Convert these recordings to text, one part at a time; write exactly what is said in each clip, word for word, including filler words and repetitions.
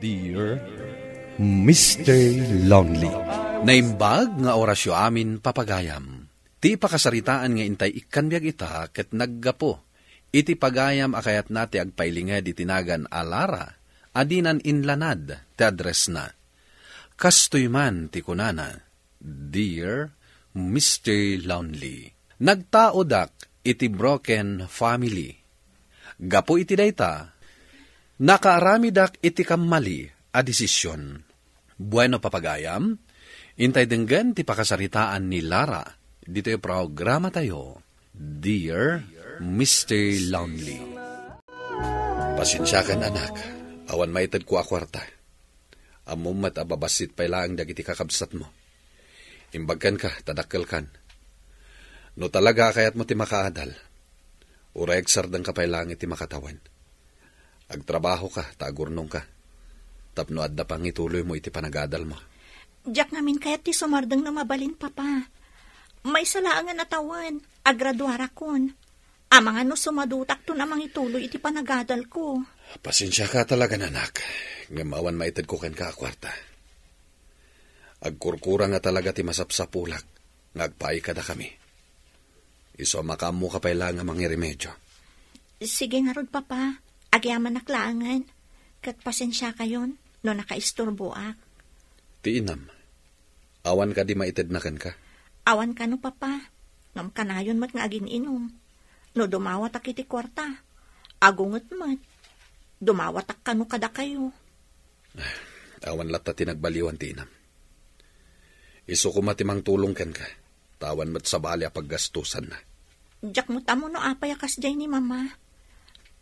Dear Mister Lonely. Naimbag nga orasyo amin, papagayam. Ti pakasaritaan nga intay ikkan biag ita ket naggapu iti pagayam a kayatna ti agpailinged iti nagan a Lara a dinan inlanad ti addressna. Kastoy man ti kunana, "Dear Mister Lonely, nagtaodak iti broken family. Gapu iti dayta, nakaaramidak iti kammali a desisyon." Bueno, papagayam, intay denggen ti pakasaritaan ni Lara ditoy programatayo, Dear Mister Lonely. Pasensiakan, anak, awan maitedko a kuarta. Ammom met a babassit pay laeng dagiti kakabsatmo. Imbag kenka ta dakkelkan. No talaga a kayatmo ti makaadal, uray agsardengka pay laeng iti makatawen. Agtrabahoka ta agurnongka, tapno adda pangituloymo iti panagadalmo. Diak ngamin kayat ti sumardeng no mabalin, Papa. Maysa laengen a tawen, agraduarakon. Amangan no sumadutakton a mangituloy iti panagadalko. Pasensiaka talaga, anak, ngem awan maitedko kenka a kuarta. Agkurkura nga talaga ti masapsapulak nga agpaay kadakami. Isu a makaammoka pay laeng a mangiremedio. Sige ngarud, Papa. Agyamanak laengen. Ket pasensiakayon no nakaisturboak. Ti inam, awan kadi maitedna kenka? Awan kano, Papa. Ngem kanayon met nga agin-inom. No dumawatak iti kuarta, agunget met. Dumawatak kano kadakayo. Awan latta ti nagbaliwan ti inam. Isu koma ti mangtulong kenka, ta awan met sabali a paggastosanna. Diak met ammo no apay a kasdiay ni Mama.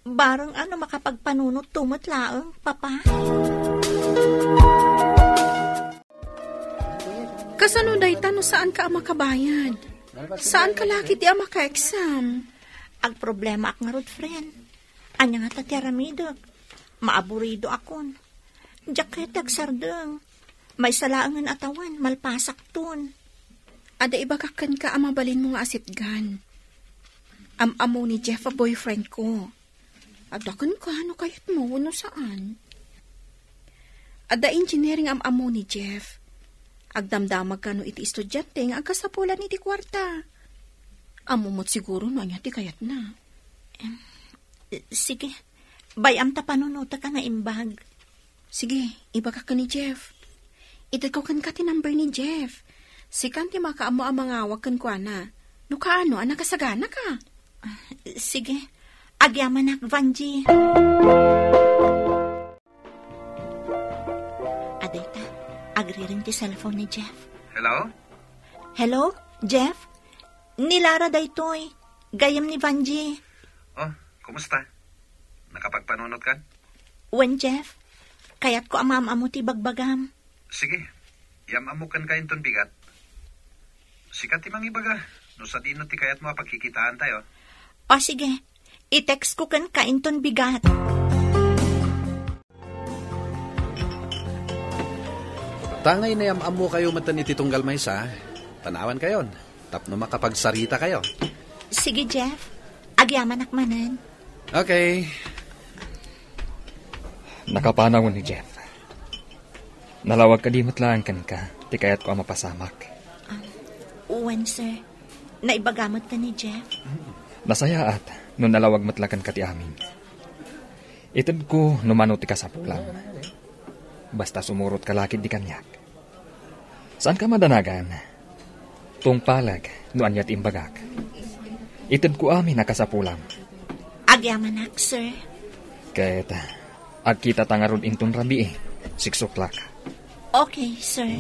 Bareng a no makapagpanunotto met laeng, Papa. Kasano dayta no saanka a makabayad? Saanka la ketdi a maka-exam? Agproblemaak ngarud, friend. Ania ngata ti aramidek? Maaburidoakon. Diak kayat ti agsardeng. Maysa laengen a tawen, malpasakton. Adda ibagak kenka a mabalinmo nga asitgan. Am-ammo ni Jeff a boyfriend ko. Adda kenka no kayatmo wenno saan. Adda engineering am-ammo ni Jeff. Agdamdamag kano iti estudiante nga agkasapulan iti kuarta. Ammo met siguro no ania ti kayatna. Em, sige. Bay-am ta panunotek a naimbag. Sige, ibagak ken ni Jeff. Itedko kenka ti number ni Jeff. Sikan ti makaammo a mangawag kenkuana. No kaano a nakasaganaka. Ah, sige. Agyamanak, Vanji. Adayta, agriring ti cellphone ni Jeff. Hello? Hello, Jeff? Ni Lara daytoy. Gayyem ni Vanji. Oh, kumusta? Nakapagpanunot kan? Wen, Jeff. Kayatko a maam-ammo ti bagbagam. Sige. Yam-ammo kenka inton bigat. Sika ti mangibaga no sadino ti kayatmo a pagkikitaan tayo. O, sige. I-text ko kenka inton bigat. Tangay nayam-ammo kayo metten iti tunggal maysa, panawan kayon, tapno makapagsarita kayo. Sige, Jeff. Agyamanak manen. Okay. Nakapanaw ni Jeff. Nalawag kadi met laeng kenka ti kayatko a mapasamak? Ah, wen, sir. Naibaga met ta ni Jeff. Nasayaat no nalawag met la kenka ti amin. Itedko no mano ti kasapulam. Basta sumurot ka la ketdi kaniak. Saanka madanagan. Tungpalag no ania ti imbagak. Itedko amin a kasapulam. Agyamanak, sir. Ket agkita ta ngarud inton rabii. Six o'clock. Okay, sir.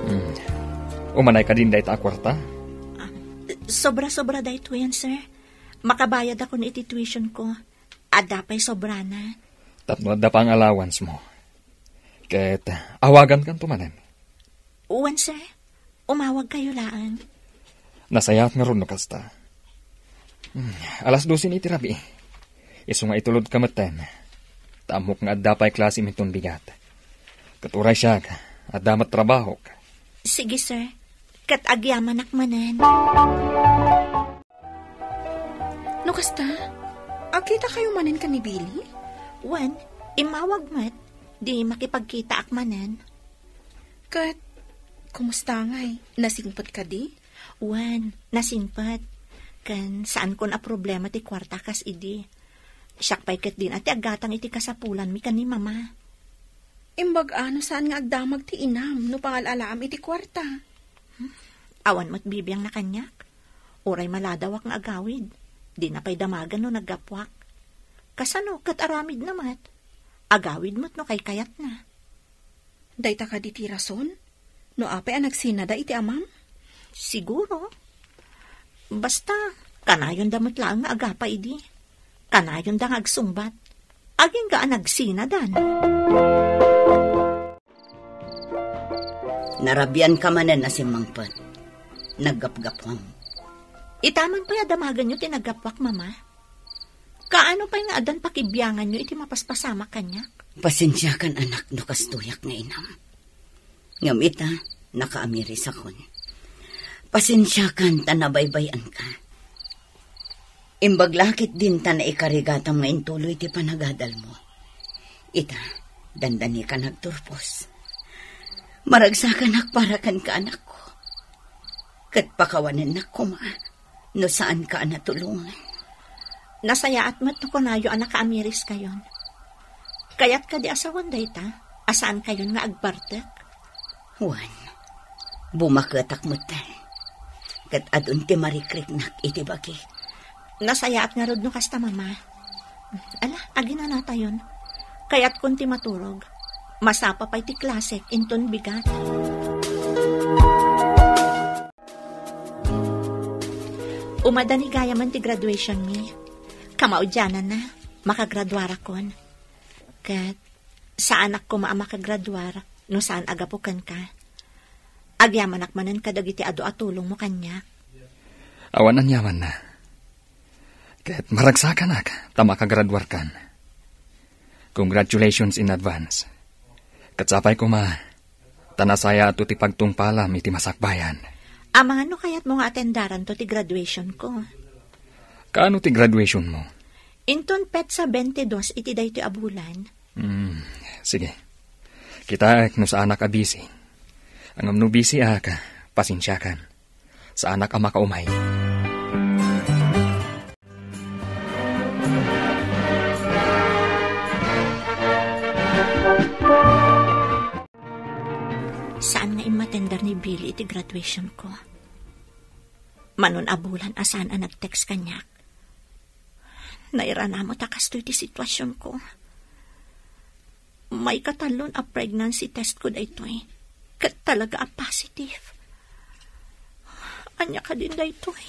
Hmm. Umanay kadin dayta a kuarta? Ah, sobra-sobra daytoyen, sir. Makabayadakon iti tuition ko. Adda pay sobrana. Tapno adda pang allowance mo. Ket awagankanto manen. Wen, sir. Umawag kayo laeng. Nasayaat ngarud no kasta. Hmm, alas dose ni iti rabii. Isu nga itulodka metten. Ta ammok nga adda pay klasem inton bigat. Ket uray siak, adda met trabahok. Sige, sir. Ket agyamanak manen. No kasta, Agkitakayo manen ken ni Billy? Wen, immawag met, di makipagkitaak manen. Ket, kumusta ngay? Nasingpet kadi? Wen, nasingpet. Ken saankon a problema ti kuarta kas idi. Siak pay ket dina ti aggatang iti kasapulanmi ken ni Mama. Imbag-a no saan nga agdamag ti inam no pangal-alaam iti kuarta? Hmm? Awan met bibiangna kaniak. Uray maladawak nga agawid, dina pay damagen no naggapuak. Kasano ket aramidna met? Agawid met no kaykayatna. Dayta kadi ti rason? No apay a nagsinada iti amam? Siguro. Basta, kanayonda met laeng nga agapa idi. Kanayonda nga agsungbat. Agingga a nagsinadan. Narabianka manen a simmangpet. Naggapgapuam. Itaman pay a damagenyo ti naggapuak, Mama. Kaano pay nga addan pakibianganyo iti mapaspasamak kaniak? Pasensiakan, anak, no kastoyak nga inam. Ngem ita, nakaamirisakon. Pasensiakan ta nabaybay-anka. Imbag la ket dinta naikarigatam nga intuloy ti panagadalmo. Ita, dandanikan agturpos. Maragsakanak para kenka, anakko. Ket pakawanennak koma no saanka a natulongan. Nasayaat met no kunayo a nakaamiriskayon. Kayat kadi a sawen dayta a saankayon nga agbartek? Wen, bumaketak metten. Ket adun ti marikriknak iti bagik. Nasayaat ngarud no kasta, Mama. Ala, aginanatayon. Kayatkon ti maturog. Masapa pay ti klasek inton bigat. Umada ni gayamen ti graduationmi. Kamaudiananna, makagraduarakon. Ket saanak koma a makagraduar no saan a gapu kenka. Agyamanak manen kadagiti adu a tulongmo kaniak. Awan aniamanna. Ket maragsakanak ta makagraduarkan. Congratulations in advance. Ket sapay koma, ta nasayaatto ti pagtungpalam iti masakbayan. Amangan no kayatmo nga atendaranto ti graduationko. Kaano ti graduationmo? Inton petsa twenty-two iti daytoy a bulan. Hmm, sige. Kitaek no saanak a busy. Ngem no busy ak, pasensiakan. Saanak a makaumay. Saan nga immatender ni Billy iti graduationko. Manon a bulan a saan a nag-text kaniak. Nairanam ta kastoy ti situasionko. Maikatallon a pregnancy testko daytoy, ket talaga a positive. Ania kadin daytoy?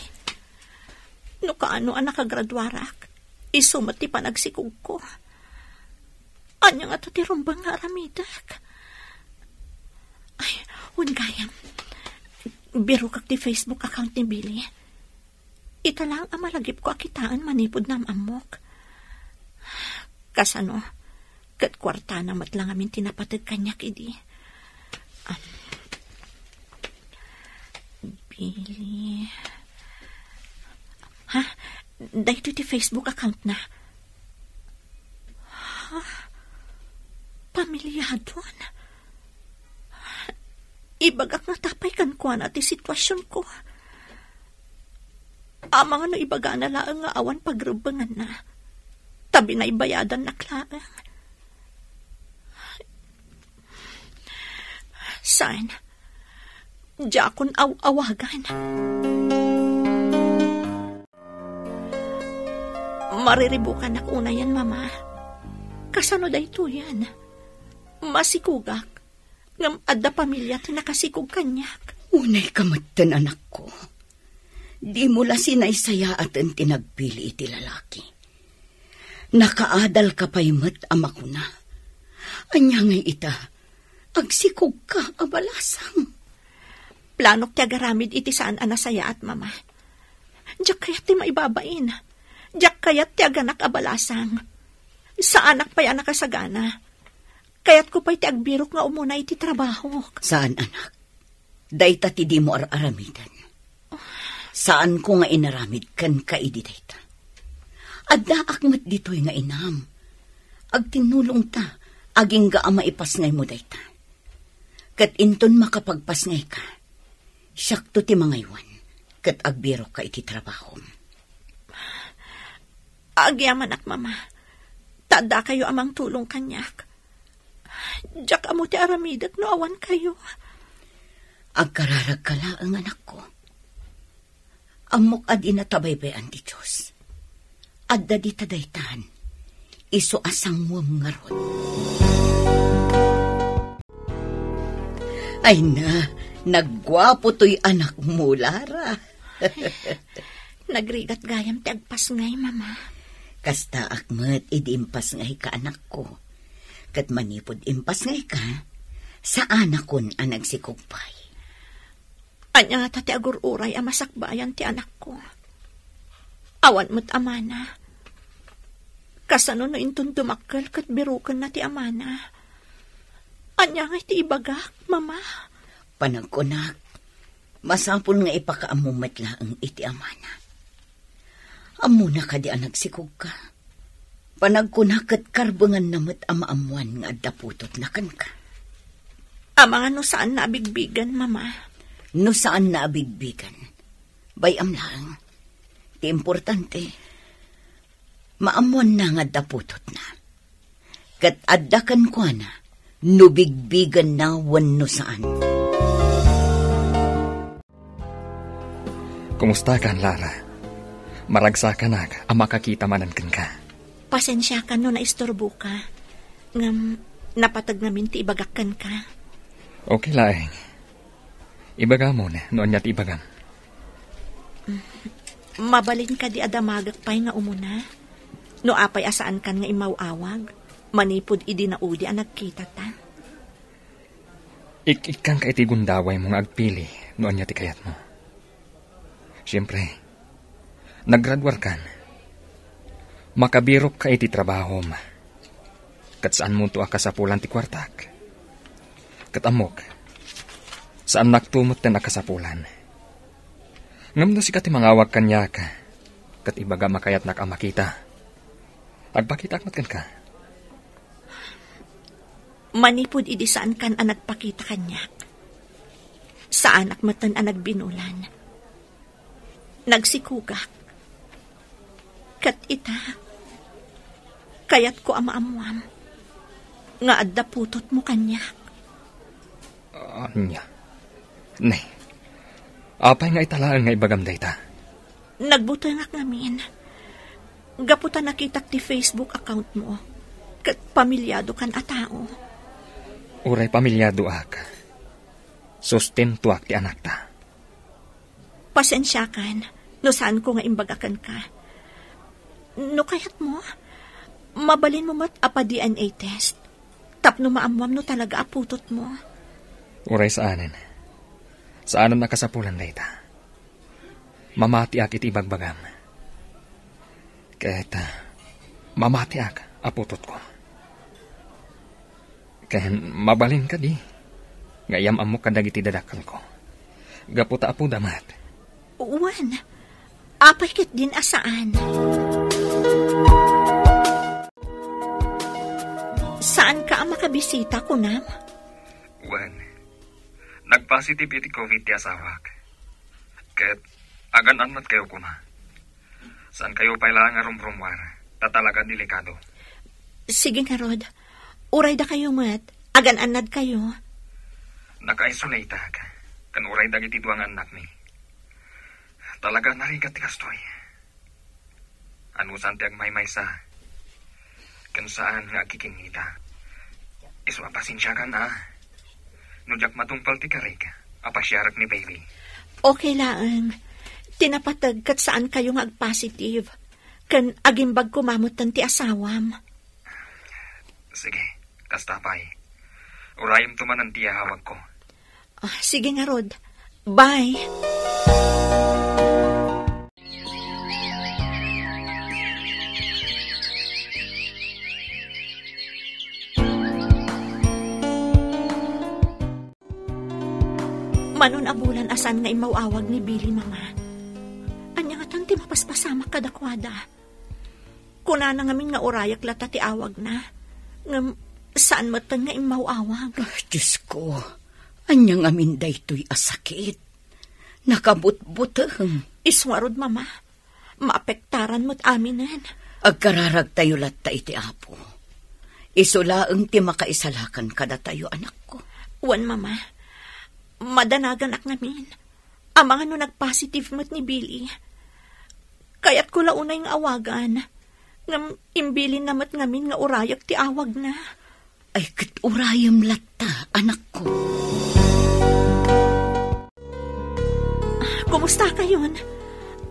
No kaano a nakagraduarak, isu met ti panagsikogko. Ania ngata ti rumbeng nga aramidek? Ay, wen gayam. Birokak ti Facebook account ni Billy. Ita laeng a malagipko a kitaen manipud naam-ammok. Kasano? Ket kuartana met la ngamin ti napateg kaniak idi. Am, Billy. Ha? Daytoy ti Facebook account na. Ha? Pamilyadon? Ibagak ngata pay kenkuana ti situasionko. Amangan no ibagana laeng nga awan pagrebbenganna, ta binaybayadannak laeng. Saan? Diakon aw-awagan. Mariribukanak unayen, Mama. Kasano daytoyen? Masikogak. Ngem adda pamilia ti nakasikog kaniak. Unayka metten, anakko. Dimo la sinaysayaaten ti nagpili iti lalaki. Nakaadalka pay met a makuna, "Ania ngay ita? Agsikogka a balasang." Planok ti agaramid iti saan a nasayaat, Mama. Diak kayat ti maibabain. Diak kayat ti aganak a balasang. Saanak pay a nakasagana. Kayatko pay ti agbirok nga umuna iti trabahok. Saan, anak. Dayta ti dimo ar-aramiden. Saanko nga inaramid kenka idi dayta. Addaak met ditoy nga inam. Agtinnulongta, agingga a maipasngaymo dayta. Ket inton makapagpasngayka, siakto ti mangaywan, ket agbirokka iti trabahom. Agyamanak, Mama. Ta addakayo a mangtulong kaniak. Diak ammo ti aramidek no awan kayo. Agkararagka laeng, anakko. Ammok a dina tabaybay-an ti Dios. Adda dita daytan, isu a sanguem ngarud. Ay na, nagguapo toy anakmo, Lara. Nagrigat gayam ti agpasngay, Mama. Kastaak met idi impasngayka, anakko. Ket manipud impasngayka, saanakon a nagsikog pay. Ania ngata ti agur-uray a masakbayan ti anakko? Awan met amana. Kasano no inton dumakkel ket birukenna ti amana? Ania ngay ti ibagak, Mama? Panagkunak, masapul nga ipakaammo met laeng iti amana. Ammona kadi a nagsikogka? Panagkuna ket karbenganna met a maammoan nga adda putotna kenka. Amangan no saanna a bigbigen, Mama. No saanna a bigbigen, bay-am laeng. Ti importante, maammoanna nga adda putotna. Ket adda kenkuana no bigbigenna wenno saan. Kumustakan, Lara? Maragsakanak a makakita manen kenka. Pasensiakan no naisturboka. Ngem, napateg ngamin ti ibagak kenka. Okay laeng. Ibagamon no ania ti ibagam. Mabalin kadi a damagek pay nga umuna? No apay a saankan nga immaw-awag, manipud idi naudi a nagkitata? Ik-ikkanka iti gundawaymo nga agpili no ania ti kayatmo. Siempre, naggraduarkan. Makabirokka iti trabahom. Ket saanmonto a kasapulan ti kuartak. Ket ammok, saannakto metten a kasapulan. Ngem no sika ti mangawag kaniak, ket ibagam a kayatnak a makita, agpakitaak met kenka. Manipud idi saankan a nagpakita kaniak, saanak metten a nagbinulan. Nagsikogak. Ket ita, kayatko a maammoam nga adda putotmo kaniak. Ania? Ne, apay nga ita laeng nga ibagam dayta? Nagbutengak ngamin. Gapu ta nakitak ti Facebook account mo, ket pamilyado kan a tao. Uray pamilyadoak, sustentoak ti anakta. Pasensiakan no saanko nga imbaga kenka. No kayatmo, mabalinmo met a pa-D N A test tapno maammoam no talaga a putotmo. Uray saanen. Saanen a kasapulan dayta. Mamatiak iti ibagbagam. Ket, ah, mamatiak a putotko. Ken mabalin kadi nga iyam-ammok kadagiti dadakkelko. Gapu ta apoda met. Wen, apay ketdin a saan? Saanka a makabisita, kunam? Wen, nagpositive iti covid ti asawak. Ket agan-an met kayo koma. Saankayo pay laeng a rumrumuar, ta talaga delikado. Sige ngarud, uray dakayo met, agan-annadkayo. Naka-isolateak, ken uray dagiti dua nga annakmi. Talaga narigat ti kastoy. Anusan ti agmaymaysa, ken saan nga agkikinnita. Isu a pasensiakan, a. No diak matungpal ti karik a pasiarek ni baby. Okay laeng. Ti napateg ket saankayo nga agpositive. Ken agimbag koma metten ti asawam. Sige, kasta pay. Urayemto manen ti iawagko. Ah, sige ngarud. Bye. Manon a bulan a saan nga immaw-awag ni Billy, Mama. Ania ngatan ti mapaspasamak kadakuada? Kunana ngamin nga urayak latta ti awagna. Ngem saan metten nga immaw-awag. Ah, Diyos ko, ania ngamin daytoy a sakit? Nakabutbuteng. Isu ngarud, Mama. Maapektaran met aminen. Agkararagtayo latta iti Apo. Isu laeng ti makaisalakan kadatayo, anakko. Wen, Mama. Madanaganak ngamin. Amangan no nagpositive met ni Billy. Kayatko la unay nga awagan. Ngem imbilinna met ngamin nga urayak ti awagna. Ay, ket urayem latta, anakko. Kumusta kayon?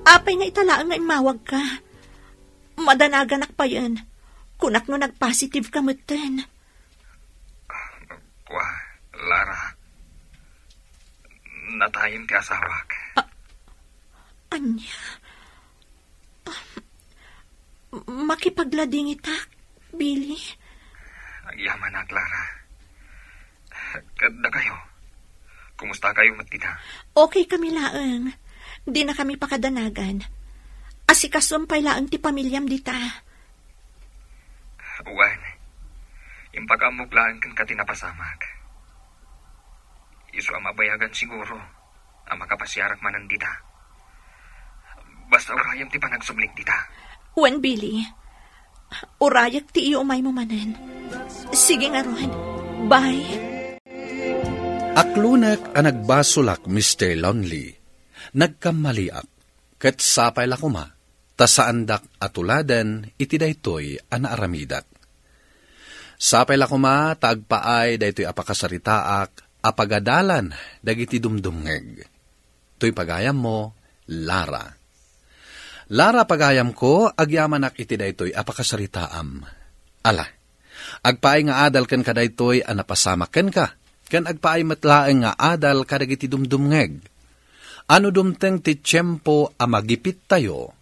Apay nga ita laeng nga immawagka? Madanaganak payen. Kunak no nagpositive ka metten. Kua, Lara, natayem ti asawak. A-, ania? Ah, makipagladingitak, Billy. Agyamanak, Lara. Ket dakayo, kumusta kayo met dita? Okay kami laeng. Di na kami pakadanagan. Asikasom pay laeng ti pamiliam dita. Wen, impakaamok laeng kenka ti napasamak. Isu a mabayagan siguro a makapasiarak manen dita. Basta urayem ti panagsublik dita. Wen, Billy, urayak ti iumaymo manen. Sige ngarud. Bye. Aklonek a nagbasolak, Mister Lonely. Nagkammaliak, ket sapay la koma ta saandak a tuladen iti daytoy a naaramidak. Sapay la koma ta agpaay daytoy a pakasaritaak a pagadalan dagiti dumdumngeg. Toy pagayammo, Lara. Lara, pagayamko, agyamanak iti daytoy a pakasaritaam. Ala, agpaay nga adal kenka daytoy a napasamak kenka, ken agpaay met laeng nga adal kadagiti dumdumngeg. No dumteng ti tiempo a magipittayo,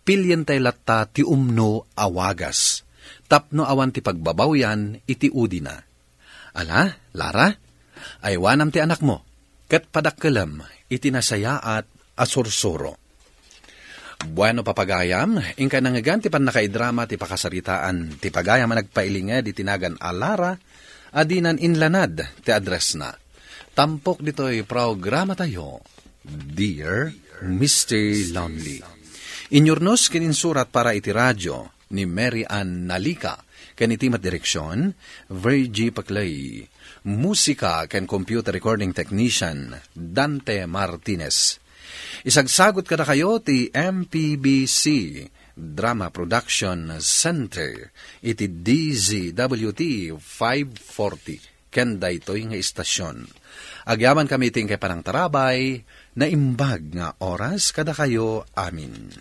pilientayo latta ti umno a wagas, tapno awan ti pagbabawian iti udina. Ala, Lara, aywanam ti anakmo, ket padakkelem iti nasayaat a sursuro. Bueno, papagayam, inka nangngegan ti pannakaidrama ti pakasaritaan ti pagayam a nagpailinged iti nagan a Lara a dinan inlanad ti addressna. Tampok ditoy programatayo, Dear Mister Lonely. Inyurnos ken insurat para iti radio ni Mary Ann Nalica, ken iti met direksion, Virgie Paclay. Musika ken computer recording technician, Dante Martinez. Isagsagot kadakayo ti M P B C Drama Production Center iti D Z W T five forty ken daytoy nga istasion. Agyamankami iti inkay panangtarabay, naimbag nga oras kadakayo amin.